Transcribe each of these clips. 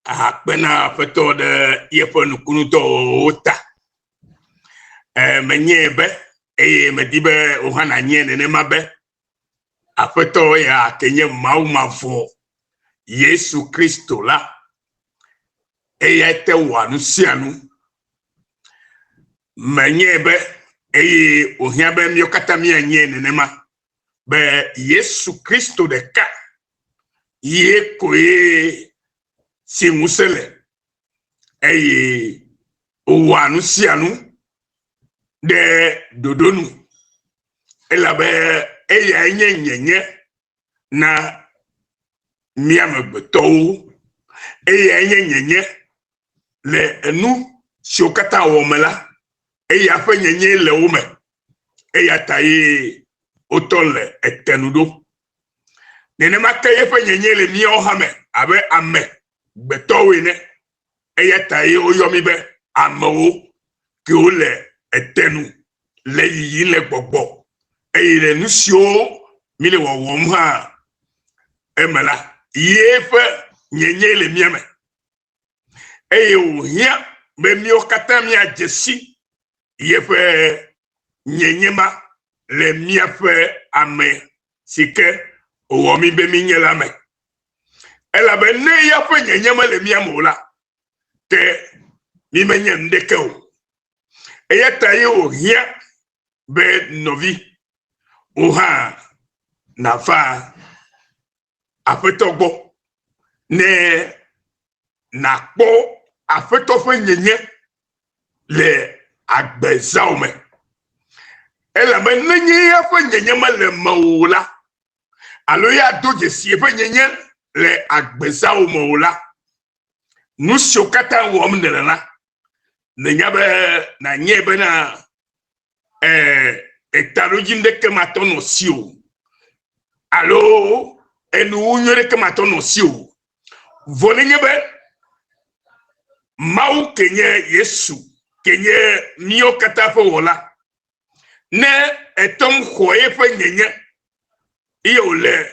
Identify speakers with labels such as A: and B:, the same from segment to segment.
A: Akpe na Aƒetɔ ɖe yeƒe nukunudɔwɔwɔwo ta. E, menyae be eye medi be wò hã nànyae nenema be Aƒetɔ ya ke nye Mawu mavɔ Yesu Kristo la, eyae te wɔa nu sia nu. Menyae be eye wòhiã be míawo katã míanyae nenema be Yesu Kristo ɖeka ye koe si ŋusẽ le eye wòwɔa nu sia nu ɖe ɖoɖo nu elabe eyae nye nyenye na mía amegbetɔwo. Eyae nye nyenye le enu siwo katã wɔ me la, eya ƒe nyenye le wo me. Eya ta ye wotɔ le etenu ɖo. Nenema ke yeƒe nyenye le míawo hã me abe ame gbetɔwo ene. Eya ta ye woyɔ mí be amewo kewo le etenu le yiyim le gbɔgbɔ eye le nu siwo míle wɔwɔm hã eme la, yeƒe nyenye le mía me. Eye wòhiã be míawo katã míadze si yeƒe nyenye ma le míaƒe ame si ke wòwɔ mí be mínye la me. Elabe ne eya ƒe nyenye mele mía me o la, ke mí menye nuɖeke o. Eya ta ye wòhiã be nɔvi, wò hã nàva Aƒetɔ gbɔ ne nàkpɔ Aƒetɔ ƒe nyenye le agbezãwo me. Elabe nenye eƒe nyenye mele mewò o la, alo ya do dzesi eƒe nyenye le agbezãwo me o la, nu siwo katã wɔm nèle la, nènya be nànyae bena etaɖodzinu ɖeke matɔ nɔ si o alo enuwu nyui ɖeke matɔ nɔ si o. Vɔ nenye be Mawu ke nye Yesu ke nye míawo katã ƒe wɔla, ne etɔ ŋu xɔ eƒe nyenye eye wòle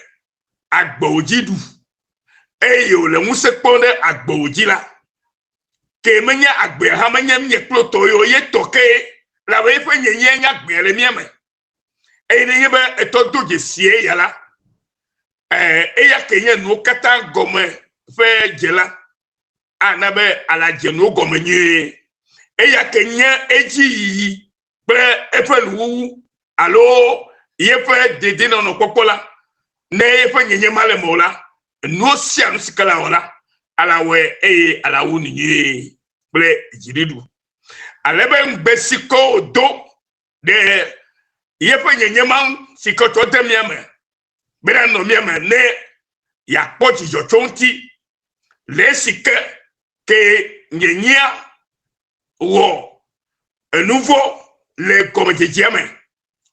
A: agbewo dzi ɖu eye wòle ŋusẽ kpɔm ɖe agbewo dzi la, ke menye agbea hã menye mía kple tɔ ye o, ye tɔ ke elabe eƒe nyenye nye agbea le mía me. Eye nenye be etɔ do dzesi eya la, eya ke nye nuwo katã gɔme ƒe dze la, ana be aladze nuwo gɔme nyuie. Eya ke nye edzi yiyi kple eƒe nuwuwu alo yeƒe dedienɔnɔ kpɔkpɔ la, ne yeƒe nyenye male eme o la, nuwo sia nu si ke la wɔ la, alawɔe eye alawu nu nyuie kple dziɖuɖu. Ale be ŋugbe si ke wòdo ɖe yeƒe nyenye ma ŋu si ke tsɔ de mía me bena nɔ mía me ne yeakpɔ dzidzɔ tso ŋuti le esi ke ke nyenyea wɔ enuvɔ le gɔmedzedzea me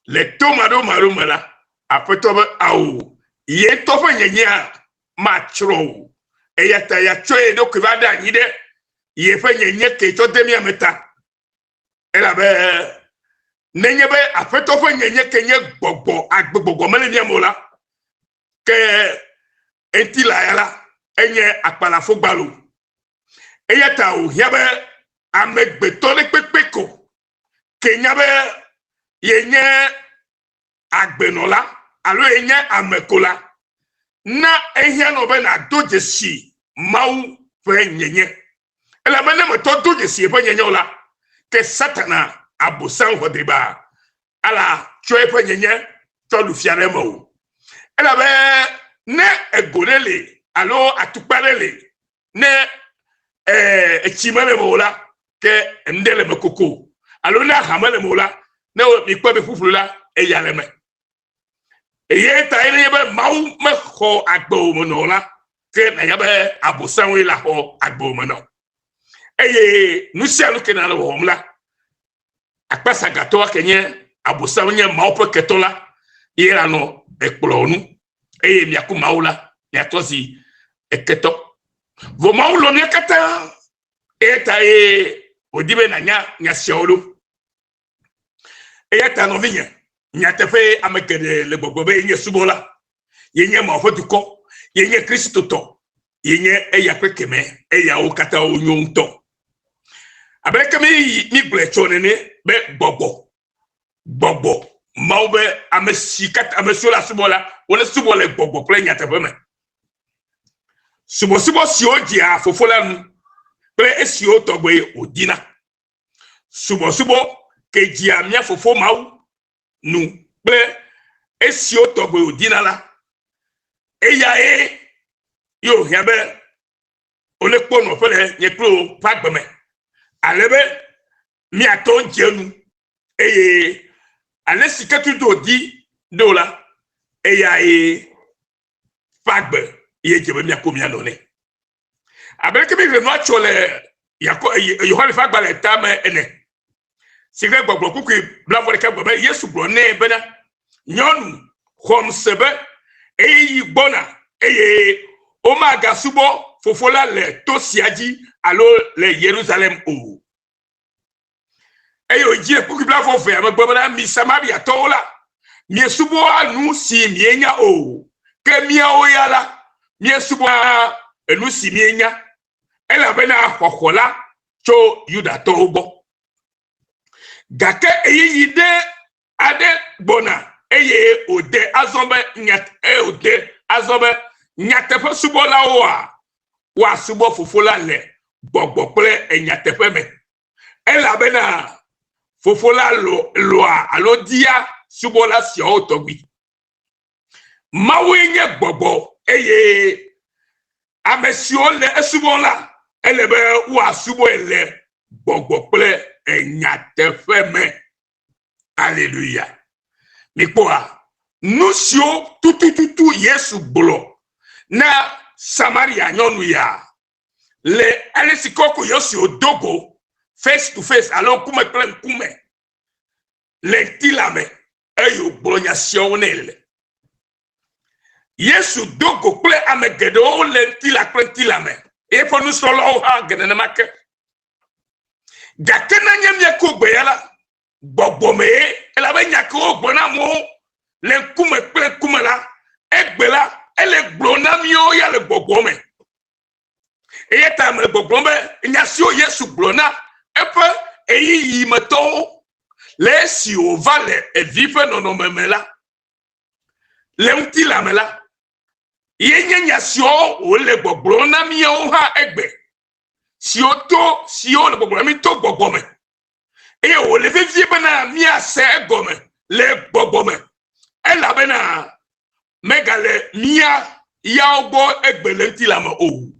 A: le tomaɖomaɖo me la, Aƒetɔ be ao, ye ŋutɔ ƒe nyenyea matsrɔ̃ o. Eya ta yeatsɔ ye ɖokui va ɖe anyi ɖe yeƒe nyenye ke tsɔ de mía me ta. Elabe nenye be Aƒetɔ ƒe nyenye ke nye gbɔgbɔ, agbegbɔgbɔ mele mía me o la, ke ŋutilã ya la, enye akpalafogbalo. Eya ta wòhiã be amegbetɔ ɖe kpekpe ko ke nya be yenye agbenɔla alo yenye ame ko la, na ehiã nɔ be nàdo dzesi Mawu ƒe nyenye. Elabe ne metɔ do dzesi eƒe nyenye o la, ke Satana Abosam ʋɔdriba ala tsɔ eƒe nyenye tsɔ ɖu fia ɖe eme o. Elabe ne ego ɖe li alo atukpa ɖe li, ne etsi mele eme o la, ke nu ɖe le eme koko. Alo ne aha mele eme o la, ne mikpɔe be ƒuƒlu la, eya le eme. Eye ta ye nenye be Mawu mexɔ agbewò me nɔ o la, ke nànya be Abosamwoe la xɔ agbewò me nɔ. Eye nu sia nu ke nale wɔwɔm la, akpasagatɔa ke nye Abosam nye Mawu ƒe ketɔ la, ye lanɔ ekplɔ nu eye miaku Mawu la, miatrɔ zi eketɔ. Vɔ Mawu lɔ̃ mía katã, eya ta ye wòdi be nànya nya siawo ɖo. Eya ta nɔvinye, nyateƒee ame geɖe le gbɔgblɔ be yenye subɔla, yenye Mawu ƒe dukɔ, yenye Kristotɔ. Ye nye eya kple kemɛ, eyawo katã wonyo ŋutɔ. Abe leke mi migblɔe tsɔ nene be gbɔgbɔ, gbɔgbɔ, Mawu be ame si katã ame siwo le asubɔ la, wole subɔ le gbɔgbɔ kple nyateƒe me. Subɔsubɔ siwo dzea Fofo la nu kple esiwo tɔgbe wòdina. Subɔsubɔ ke dzea mía Fofo Mawu nu kple esiwo tɔgbe wòdina la, eyae ye wòhiã be wole kpɔ nɔƒe le nye kple wò ƒe agbe me ale be míatɔ dze nu eye ale si ke tutu wòdi ɖo la, eyae ƒe agbe ye dze be míako míanɔ nɛ. Abe leke míexlẽ nua tso le Yakɔ Yohane ƒe agbalẽ tame ene, si ke gbɔgblɔ kpukpui blaeve ɖeka gblɔ be Yesu gblɔ nɛ bena, Nyɔnu, xɔm se be ɣeyiɣi gbɔna eye womagasubɔ Fofo la le to sia dzi alo le Yerusalem o. Eye wòdzi le kpukpui blaeve evea megbe bena, Mi Samariatɔwo la, miesubɔa nu si mienya o, ke míawo ya la, míesubɔa enu si míenya, elabena xɔxɔ la tso Yudatɔwo gbɔ. Gake ɣeyiɣi ɖe aɖe gbɔna eye wòde azɔ be nya eye wòde azɔ be nyateƒe subɔlawoa woasubɔ Fofo la le gbɔgbɔ kple nyateƒe me. Elabena Fofo la lɔa alo dia subɔla siawo tɔgbi. Mawue nye gbɔgbɔ eye ame siwo le esubɔm la, ele be woasubɔe le gbɔgbɔ kple nyateƒe me. Aleluya. Mikpɔa nu siwo tutututu Yesu gblɔ na Samaria nyɔnu ya le ale si kɔku Yesu do go face to face alo ŋkume kple ŋkume le ŋutilã me eye wògblɔ nya siawo nɛ le. Yesu do go kple ame geɖewo le ŋutilã kple ŋutilã me. Eƒe nusrɔ̃lawo hã ge nenema ke. Gake nenye míeko gbe ya la, gbɔgbɔmee, elabe nya ke wogblɔ na amewo le ŋkume kple ŋkume la, egbe la, ele gblɔ na míwo ya le gbɔgbɔ me. Eya ta mele gbɔgblɔm be nya siwo Yesu gblɔ na eƒe ɣeyiɣi me tɔwo le esi wòva le evi ƒe nɔnɔme me la, le ŋutilã me la, ye nye nya siwo wòle gbɔgblɔm na míawo hã egbe. siwo to siwo le gbɔgblɔm mi to gbɔgbɔ me eye wòle vevie bena míase egɔme le gbɔgbɔ me elabena megale mía yawo gbɔ egbe le ŋutilã me o.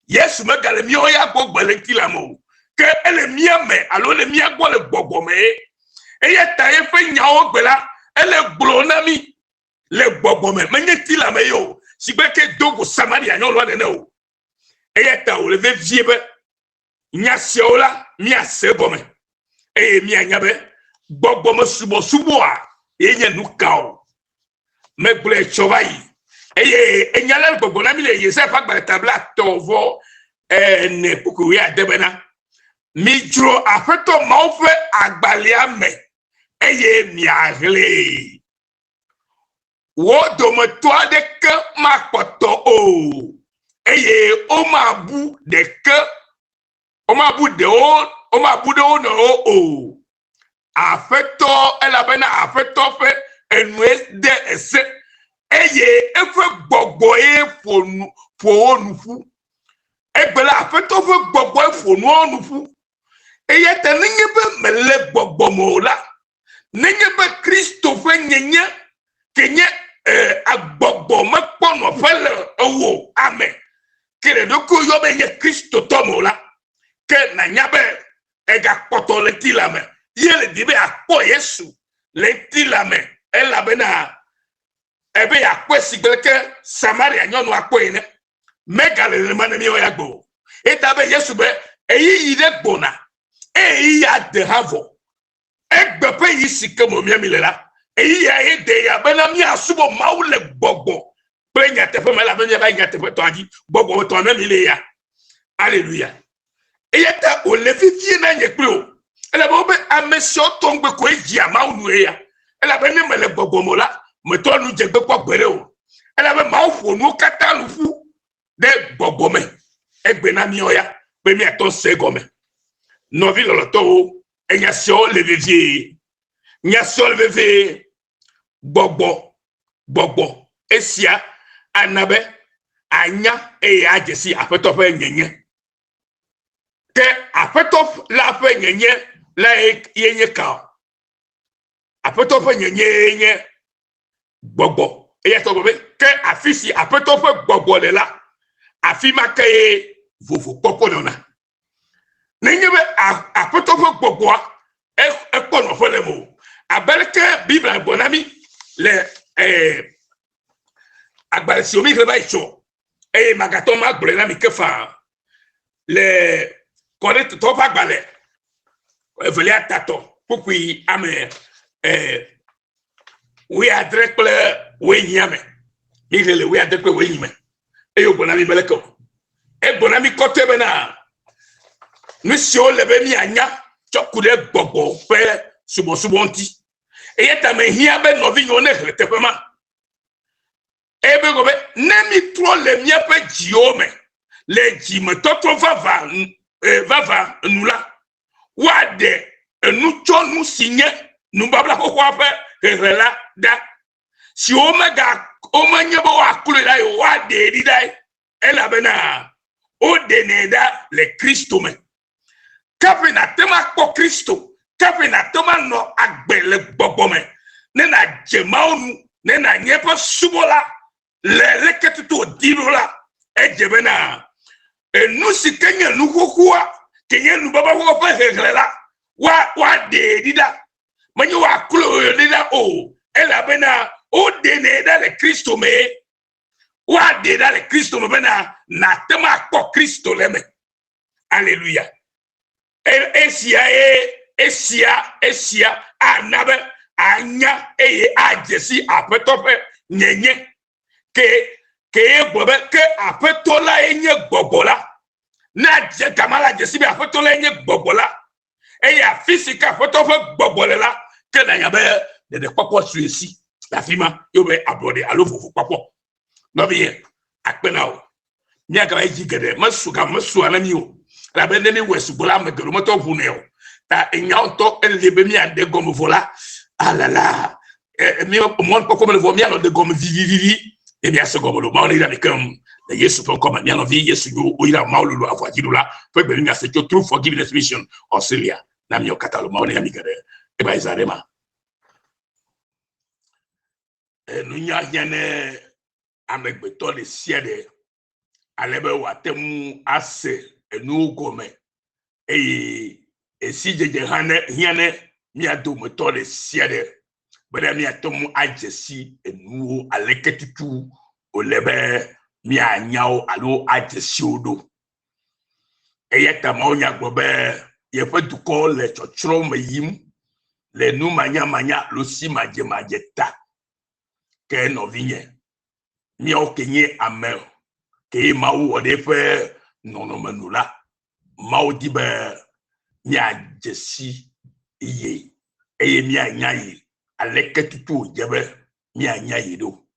A: Yesu megale míawo ya gbɔ gbe le ŋutilã me o, ke ele mía me alo ele mía gbɔ le gbɔgbɔ me. Eya ta eƒe nyawo gbe la, ele gblɔ na mí le gbɔgbɔ me, menye ŋutilã me ye o, sigbe ke do go Samaria nyɔnua nene o. Eya ta wòle vevie be nya siawo la míase egɔme eye míanya be gbɔgbɔmesubɔsubɔa ye nye nu ka o. Megblɔe tsɔ va yi eye enya la le gbɔgblɔ na mí le Yesaya ƒe agbalẽ ta blaetɔ̃ vɔ ene kpukpui wuiade bena, Midzro Aƒetɔ Mawu ƒe agbalẽa me eye miaxlẽe. Wo dometɔ aɖeke makpɔtɔ o, eye womabu ɖeke, womabu ɖewo, womabu ɖe wo nɔewo o. Aƒetɔ, elabena Aƒetɔ ƒe enue de ese, eye eƒe gbɔgbɔe ƒo nu, ƒo wo nu ƒu. Egbe la, Aƒetɔ ƒe gbɔgbɔe ƒo nuawo nu ƒu. Eya ta nenye be mele gbɔgbɔ me o la, nenye be Kristo ƒe nyenye ke nye agbɔgbɔ mekpɔ nɔƒe le ewò ame ke le ɖokuiwò yɔ be nye Kristotɔ me o la, ke nànya be egakpɔtɔ le ŋutilã me ye le di be yeakpɔ Yesu le ŋutilã me elabena ebe yeakpɔe sigbe leke Samaria nyɔnua kpɔe ene. Megale nenema ne míawo ya gbe o. Eta be Yesu be ɣeyiɣi ɖe gbɔna eye ɣeyiɣia de hã vɔ. Egbe ƒe ɣi si ke me míami le la, ɣeyiɣia ye de ya bena míasubɔ Mawu le gbɔgbɔ kple nyateƒe me elabe míava yi nyateƒetɔa dzi. Gbɔgbɔmetɔa me mi le ya. Aleluya. Eya ta wòle vevie na nye kple wò. Elabe wobe ame siawo tɔŋgbe koe dzia Mawu nu eya. Elabe ne mele gbɔgbɔ me o la, metɔ nu dze gbe kpɔ gbeɖe o. Elabe Mawu ƒo nuwo katã nu ƒu. ɖe gbɔgbɔ me egbe na míawo ya be míatɔ se gɔme. Nɔvi lɔlɔtɔwo, enya siawo le vevie. Nya siawo le vevie. Gbɔgbɔ, gbɔgbɔ esia ana be anya eye adze si Aƒetɔ ƒe nyenye. Ke Aƒetɔ la ƒe nyenye la ye nye ka? Aƒetɔ ƒe nyenye ye nye gbɔgbɔ. Eya ta gblɔ be ke afi si Aƒetɔ ƒe gbɔgbɔ le la, afi ma ke ye vovokpɔkpɔ nɔna. Nenye be Aƒetɔ ƒe gbɔgbɔa ekpɔ nɔƒe le eme o, abe aleke Biblia gblɔ na mí le agbalẽ si míexlẽ va yi tsɔ eye magatɔ magblɔe na mi ke faa le Korintotɔwo ƒe agbalẽ evelia tatɔ kpukpui ame wuiadre kple wuinyia me. Míexlẽ le wuiadre kple wuienyi me eye wògblɔ na mi be leke o. Egblɔ na mi kɔtɔe bena nu siwo le be míanya tsɔ ku ɖe gbɔgbɔ ƒe subɔsubɔ ŋuti. Eya ta mehiã be nɔvinyewo nexlẽ teƒe ma. Eye be gblɔ be ne mítrɔ le míaƒe dziwo me le dzimetɔtrɔ vava vava nu la, woaɖe enutsɔnu si nye nubabla xoxoa ƒe hehe la ɖa, si womega womenye be woakloe ɖa o, woaɖee ɖi ɖae, elabena woɖenɛ ɖa le Kristo me. Kaƒe nàte ŋu akpɔ Kristo, kaƒe nàte ŋu anɔ agbe le gbɔgbɔ me, ne nàdze Mawu nu, ne nànye eƒe subɔla le leke tutu wòdi ɖo la, edze bena enu si ke nye nu xoxoa, ke nye nubabla xoxoa ƒe hehlẽ la, woaɖee ɖi ɖa. Menye woakloe ɖi ɖa o, elabena woɖenɛ ɖa le Kristo mee. Woaɖee ɖa le Kristo me bena nàte ŋu akpɔ Kristo le eme. Aleluya. Esia ye esia esia ana be anya eye adze si Aƒetɔ ƒe nyenye. Ke ke ye gblɔ be ke Aƒetɔ lae nye gbɔgbɔ la. Ne adze gama la adze si be Aƒetɔ lae nye gbɔgbɔ la. Eye afi si ke Aƒetɔ ƒe gbɔgbɔ le la, ke nànya be ɖeɖekpɔkpɔ su esi le afi ma ye be ablɔɖe alo vovokpɔkpɔ. Nɔvinye, akpe na wò. Míagava yi dzi geɖe. Mesu ga mesua na mí o. Elabe ne míwɔe sugbɔ la, ame geɖewo metɔ ʋunɛ o. Ta enyawo ŋutɔ ele be míaɖe gɔme vɔ la, alala, mí mɔnukpɔkpɔ mele vɔ míanɔ ɖe gɔme vivivivi ne míase gɔme ɖo. Mawu neyra mi keŋ le Yesu ƒe ŋkɔ me. Mía nɔvi Yesu nyo woyra Mawu lolo avɔa dzi ɖola ƒe gbe míase tso True Forgiveness Mission Australia na miawo katã lo. Mawu neyra mi geɖe. Eba yi zã ɖe ma. Nunya hiã ne amegbetɔ ɖe sia ɖe ale be wòate ŋu ase enuwo gɔme eye esidzedze hã ne hiã ne mía dometɔ ɖe sia ɖe bena míate ŋu adze si enuwo aleke tutu wòle be míanya wo alo adze si wo ɖo. Eya ta Mawunya gblɔ be yeƒe dukɔ le tsɔtsrɔ̃ me yim le numanyamanya alo si madzemadze ta. Ke nɔvinye, míawo ke nye ame ke ye Mawu wɔ ɖe eƒe nɔnɔme nu la, Mawu di be míadze si ye eye míanya ye aleke tutu wòdze be míanya ye ɖo.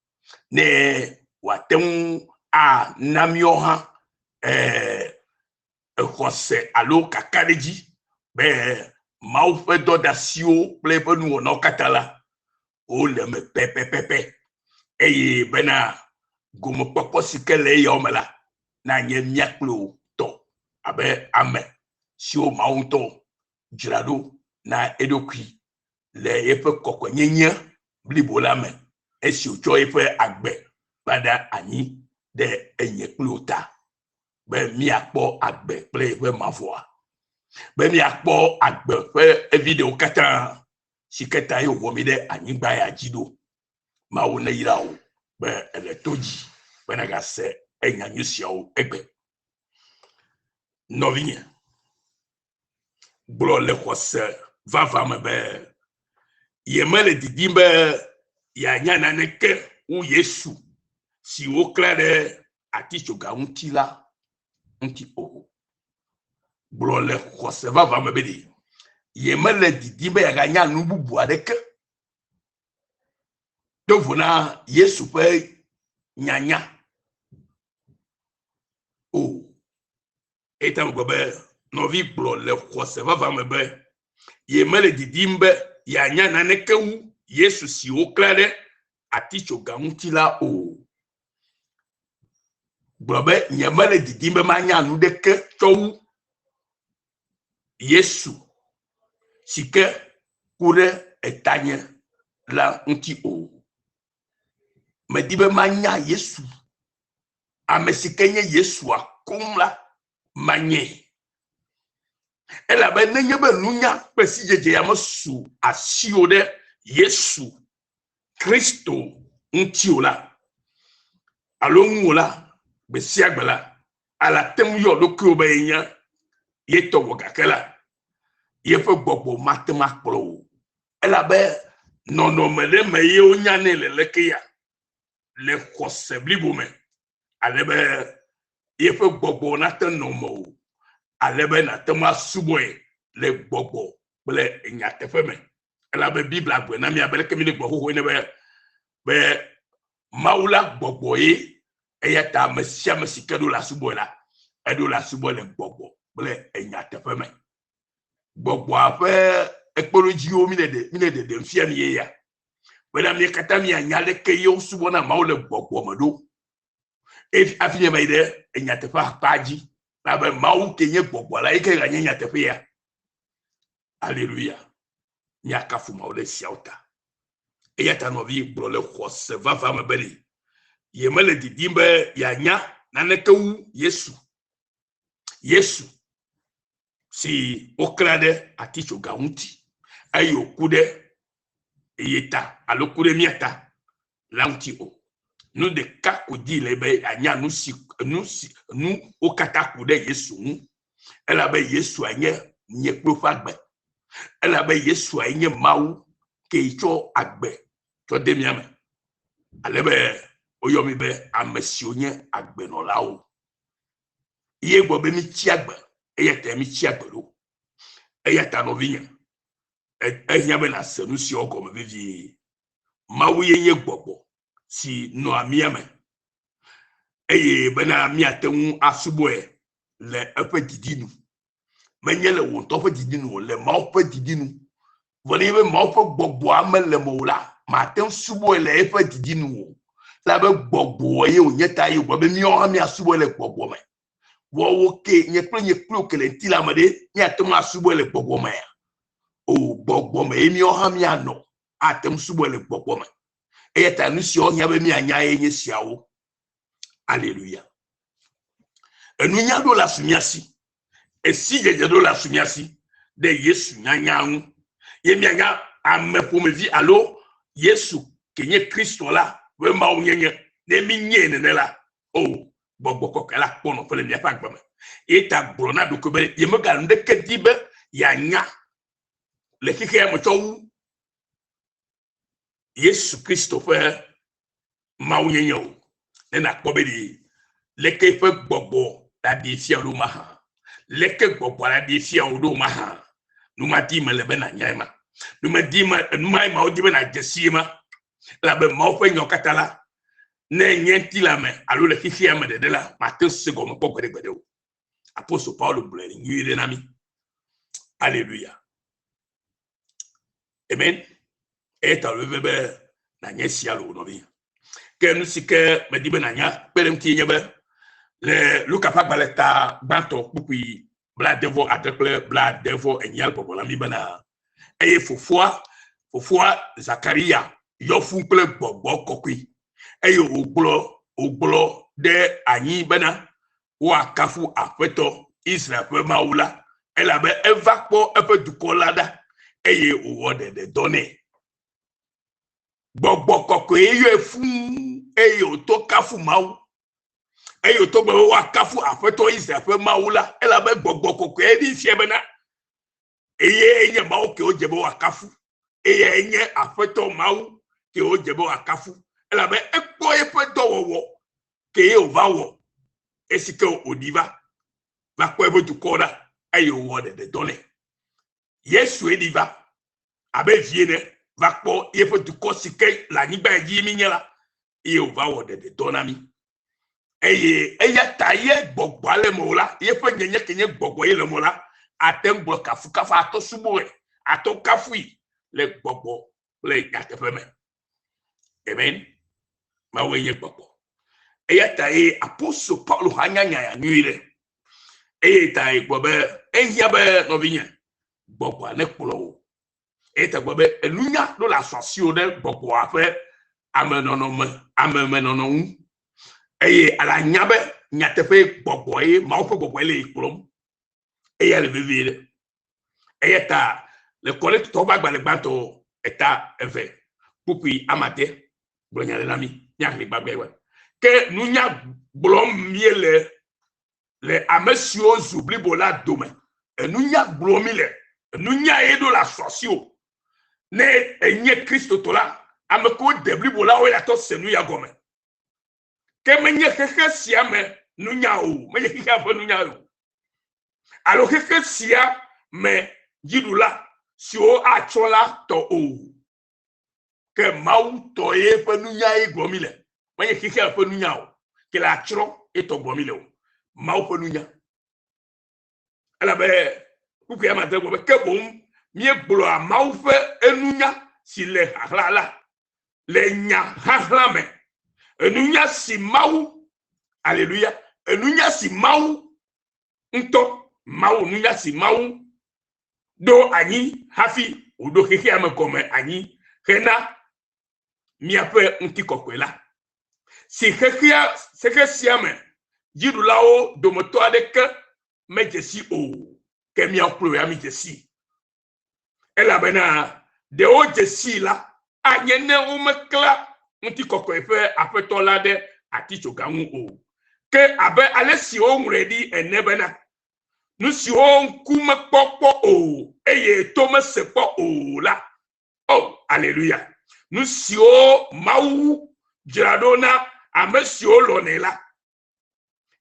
A: Ne wòate ŋu ana míawo hã exɔse alo kakaɖedzi be Mawu ƒe dɔdasiwo kple eƒe nuwɔnawo katã la, wole eme pɛpɛpɛpɛ eye bena gomekpɔkpɔ si ke le eyawo me la nanye mía kple wò tɔ abe ame siwo Mawu ŋutɔ dzra ɖo na eɖokui le eƒe kɔkɔenyenye blibo la me esi wòtsɔ eƒe agbe va ɖe anyi ɖe enye kple wò ta be míakpɔ agbe kple eƒe mavɔa, be míakpɔ agbe ƒe viɖewo katã si ke ta ye wòwɔ mí ɖe anyigba ya dzi ɖo. Mawu neyra wò be èle to dzi be nàgase enya nyui siawo egbe. Nɔvinye, gblɔ le xɔse vavã me be yemele didim be yeanya naneke wu Yesu si woklã ɖe atitsoga ŋuti la ŋuti o. Gblɔ le xɔse vavã me be ɖe yemele didim be yeaganya nu bubu aɖeke to vo na Yesu ƒe nyanya. Eyi ta megblɔ be nɔvi gblɔ le xɔse vavã me be yemele didim be yeanya naneke wu Yesu si woklã ɖe atitsoga ŋuti la o. Gblɔ be nyemele didim be manya nu ɖeke tsɔ wu Yesu si ke ku ɖe etanye la ŋuti o. Medi be manya Yesu ame si ke nye Yesua koŋ la, manyee. Elabe nenye be nunya kple sidzedze ya mesu asiwò ɖe Yesu Kristo ŋuti o la, alo ŋu o la, gbe sia gbe la, ale ate ŋu yɔ ɖokuiwò be yenye ye tɔ vɔ gake la, yeƒe gbɔgbɔ mate ŋu akplɔ wò o. Elabe nɔnɔme ɖe me ye wonyanɛ le leke ya. le xɔse blibo me ale be yeƒe gbɔgbɔ nate nɔ mewò ale be nàte ŋu asubɔe le gbɔgbɔ kple nyateƒe me. Elabe Biblia gblɔe na mí abe leke mi ne gblɔ xoxo ene be be Mawu la gbɔgbɔ ye eya ta ame sia ame si ke ɖo la subɔe la eɖo la subɔe le gbɔgbɔ kple nyateƒe me. Gbɔgbɔa ƒe ekpeɖodziwo mi le ɖe mi le ɖeɖem fia mi ye ya. Bena mía katã míanya leke ye wosubɔna Mawu le gbɔgbɔ me ɖo. Eye hafi míava yi ɖe nyateƒe akpa dzi, abe Mawu ke nye gbɔgbɔ la, ye ke ganye nyateƒea. Aleluya. Míakafu Mawu ɖe esiawo ta. Eya ta nɔvi gblɔ le xɔse vavã me be ɖe yemele didim be yeanya naneke wu Yesu. Yesu si woklã ɖe atitsoga ŋuti eye wòku ɖe ye ta alo ku ɖe mía ta la ŋuti o. Nu ɖeka ko di le be yeanya nu si nu si nu wo katã ku ɖe Yesu ŋu. Elabe Yesua nye nye kple woƒe agbe. Elabe Yesua nye Mawu ke tsɔ agbe tsɔ de mía me. Ale be woyɔ mí be ame siwo nye agbenɔlawo. Ye gbɔ be mitsi agbe, eya ta mitsi agbe ɖo. Eya ta nɔvinye, ehiã be nàse nu siawo gɔme vevie. Mawu ye nye gbɔgbɔ si nɔa mía me eye bena míate ŋu asubɔe le eƒe didi nu. Menye le wò ŋutɔ ƒe didi nu o, le Mawu ƒe didi nu. Vɔ nenye be Mawu ƒe gbɔgbɔa mele mewò la, màte ŋu subɔe le eƒe didi nu o. Elabe gbɔgbɔ ye wònye ta ye wògblɔ be míawo hã míasubɔe le gbɔgbɔ me. Vɔ wò ke, nye kple nye kple wò ke le ŋutilã me ɖe, míate ŋu asubɔe le gbɔgbɔ mea? O, gbɔgbɔ me ye míawo hã míanɔ ate ŋu subɔe le gbɔgbɔ me. Eya ta nu siawo hiã be míanya ye nye siawo. Aleluya. Enunya ɖo le asu mía si. Esidzedze ɖo le asu mía si ɖe Yesu nyanya ŋu. Ye míanya ame ƒomevi alo Yesu ke nye Kristo la ƒe Mawu nyenye. Ne mínyee nene la, o, gbɔgbɔ kɔkɔe la kpɔ nɔƒe le míaƒe agbe me. Ye ta gblɔ na ɖokui be yemegale nu ɖeke di be yeanya le xexea me tsɔ wu Yesu Kristo ƒe mawunyenye o, ne nàkpɔ be ɖe leke eƒe gbɔgbɔ la ɖee fia ɖo mahã. Leke gbɔgbɔ la ɖee fia wò ɖo mahã. Nu ma di mele be nànya ema. Nu ma di me, nu ma ema wodi be nàdze si ema. Elabe Mawu ƒe nyawo katã la, ne nye ŋutilã me alo le xexea me ɖeɖe la, mate ŋu se gɔme kpɔ gbeɖegbeɖe o. Apostol Paulo gblɔe nyuie ɖe na mí. Aleluya. Amen. Eya ta wòle be nànya esia loo nɔvi. Ke nu si ke medi be nànya kpe ɖe ŋuti nye be le Luka ƒe agbalẽ ta gbãtɔ kpukpui blaade vɔ ade kple blaade vɔ enyia gbɔgblɔ na mí bena eye fofoa fofoa Zakaria yɔ fũ kple gbɔgbɔ kɔkɔe eye wògblɔ wògblɔ ɖe anyi bena woakafu Aƒetɔ, Israel ƒe Mawu la, elabe eva kpɔ eƒe dukɔ la ɖa, eye wòwɔ ɖeɖedɔ nɛ. Gbɔgbɔ kɔkɔe yɔe fũu eye wòto kafu Mawu. Eye wòto gblɔ be woakafu Aƒetɔ Israel ƒe Mawu la, elabe gbɔgbɔ kɔkɔe ɖee fia bena eye nye Mawu ke wodze be woakafu. Eyae nye Aƒetɔ Mawu ke wodze be woakafu, elabe ekpɔ eƒe dɔwɔwɔ ke ye wòva wɔ esi ke wòɖi va va kpɔ eƒe dukɔ ɖa eye wòwɔ ɖeɖedɔ nɛ. Yesue ɖi va abe vi ene va kpɔ yeƒe dukɔ si ke le anyigba dzi mínye la eye wòva wɔ ɖeɖedɔ na mí. Eye eya ta ye gbɔgbɔa le mewò la, yeƒe nyenye ke nye gbɔgbɔ ye le mewò la, ate ŋu gblɔ kafukafu atɔ subɔe, atɔ kafui le gbɔgbɔ kple nyateƒe me. Amen. Mawue nye gbɔgbɔ. Eya ta ye apostol Paulo hã nya nya ya nyuie ɖe. Eye ta ye gblɔ be ehiã be nɔvinye gbɔgbɔa nekplɔ wò. Eya ta gblɔ be enunya ɖo le asɔ asiwò ɖe gbɔgbɔa ƒe amenɔnɔ me, amemenɔnɔ ŋu. Eye ale anya be nyateƒe gbɔgbɔ ye Mawu ƒe gbɔgbɔe le yi kplɔm. Eya le vevie ɖe. Eya ta le Korintotɔwo ƒe agbalẽ gbãtɔ eta eve kpukpui amade gblɔ nya ɖe na mí míaxlẽ gbagbe. Ke nunya gblɔm míele le ame siwo zu blibo la dome. Enunya gblɔm mi le. Enunya ye ɖo le asɔ asiwò. Ne enye Kristotɔ la, ame kewo de blibo la woe la tɔ se nu ya gɔme. Ke menye xexe sia me nunya o, menye xexea ƒe nunya o. Alo xexe sia me dziɖula siwo atsɔ la tɔ o. Ke Mawu tɔ ye ƒe nunya ye gblɔm mi le. Menye xexea ƒe nunya o. Ke le atsrɔ̃ ye tɔ gblɔm mi le o. Mawu ƒe nunya. Elabe kpukpui amadre gblɔ be ke boŋ míegblɔa Mawu ƒe enunya si le xaxla la le nya xaxla me. Enunya si Mawu, aleluya, enunya si Mawu ŋutɔ, Mawu nunya si Mawu ɖo anyi hafi wòɖo xexea me gɔme anyi hena miaƒe ŋutikɔkɔe la, si xexea xexe sia me dziɖulawo dometɔ aɖeke medze si o, ke míawo kple ya mídze sii. Elabena ɖe wodze sii la, anye ne womeklã ŋutikɔkɔe ƒe Aƒetɔ la ɖe atitsoga ŋu o. Ke abe ale si woŋlɔe ɖi ene bena, Nu siwo ŋku mekpɔ kpɔ o, eye to mese kpɔ o la, Oh, aleluya! Nu siwo Mawu dzra ɖo na ame siwo lɔ̃nɛ la,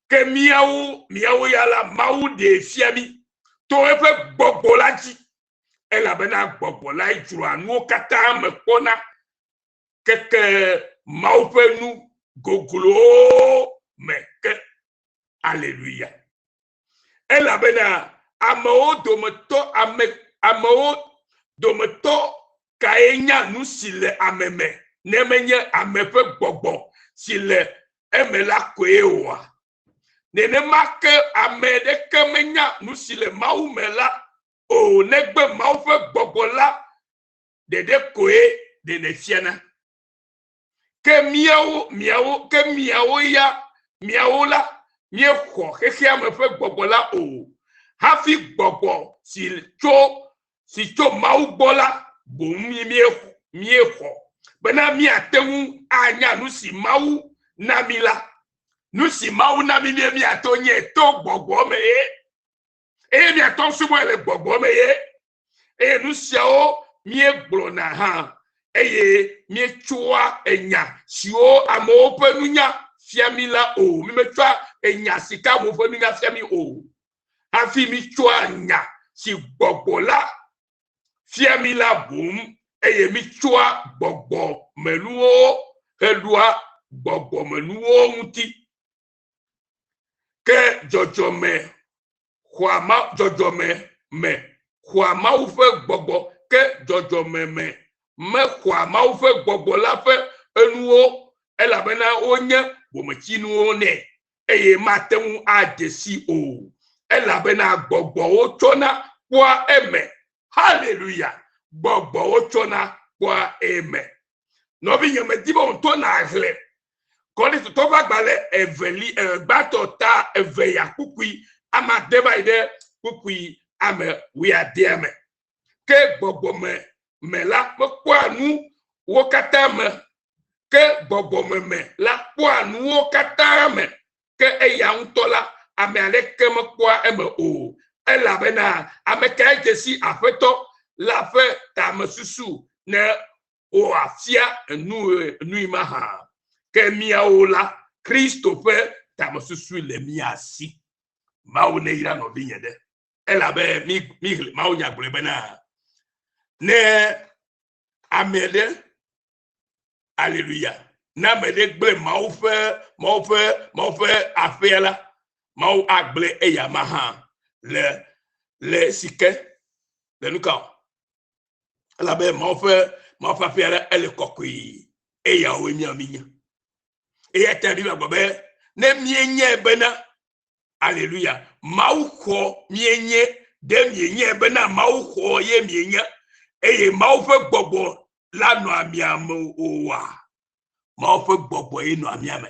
A: ke míawo, míawo ya la, Mawu ɖee fia mí to eƒe gbɔgbɔ la dzi, elabena gbɔgbɔ lae dzroa nuwo katã me kpɔna keke Mawu ƒe nu goglowo me ke. Aleluya! Elabena amewo dometɔ ame amewo dometɔ kae nya nu si le ame me ne menye ame ƒe gbɔgbɔ si le eme la koe oa? Nenema ke ame ɖeke menya nu si le Mawu me la o negbe Mawu ƒe gbɔgbɔ la ɖeɖe koe ɖenɛ fiana. Ke míawo, miawo, ke miawo ya, miawo la, míexɔ xexeame ƒe gbɔgbɔ la o. Hafi gbɔgbɔ si tso, si tso Mawu gbɔ la boŋ míexɔ, bena míate ŋu anya nu si Mawu na mí la. Nu si Mawu na mí be míato nye to gbɔgbɔ me ye. Eye míate ŋu subɔe le gbɔgbɔ me ye. Eye nu siawo míegblɔna hã, eye míetsɔa enya siwo amewo ƒe nunya fia mí la o. Mímetsɔa enya si ke amewo ƒe nunya fia mí o. Hafi míetsɔa nya si gbɔgbɔ la fia mí la boŋ, eye míetsɔa gbɔgbɔmenuwo heɖoa gbɔgbɔmenuwo ŋuti. Ke dzɔdzɔme xɔa ma dzɔdzɔme me xɔa Mawu ƒe gbɔgbɔ, ke dzɔdzɔme me mexɔa Mawu ƒe gbɔgbɔ la ƒe enuwo, elabena wonye bometsinuwo nɛ, eye mate ŋu adze si o, elabena gbɔgbɔwo tsɔna kpɔa eme. Haleluya! Gbɔgbɔwo tsɔna kpɔa eme. Nɔvinye, medi be wò ŋutɔ nàxlẽ Korintotɔ ƒe agbalẽ eveli gbãtɔ ta eve ya kpukpui amade va yi ɖe kpukpui ame wuiadea me. Ke gbɔgbɔme me la mekpɔa nu wo katã me, ke gbɔgbɔme me la kpɔa nuwo katã me, ke eya ŋutɔ la, ame aɖeke mekpɔa eme o. Elabena ame kae dze si Aƒetɔ la ƒe tamesusu ne wòafia nui mahã? Ke míawo la, Kristo ƒe tamesusu le mía si. Mawu neyra nɔvinye ɖe. Elabe mí mí Mawu nya gblɔe bena, ne ame ɖe, aleluya. Ne ame ɖe gblẽ Mawu ƒe Mawu ƒe Mawu ƒe aƒea la, Mawu agblẽ eyama hã le le si ke le nu ka o. Elabe Mawu ƒe Mawu ƒe aƒea la ele kɔkɔe eyawoe mía míenye. Eya ta Biblia gblɔ be ne míenyae bena Aleluya. Mawu xɔ mienye. Ɖe mienyae bena Mawu xɔ ye mienye eye Mawu ƒe gbɔgbɔ la nɔa mia me oa? Mawu ƒe gbɔgbɔ ye nɔa mia me.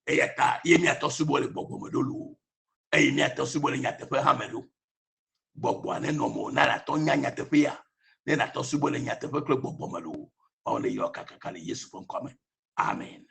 A: Eya ta ye miatɔ subɔ le gbɔgbɔ me ɖo loo eye miatɔ subɔ le nyateƒe hã me ɖo. Gbɔgbɔa nenɔ mewò na nàtɔ nya nyateƒea ne nàtɔ subɔ le nyateƒe kple gbɔgbɔ me loo. Mawu neyɔ kakaka le Yesu ƒe ŋkɔ me. Amen.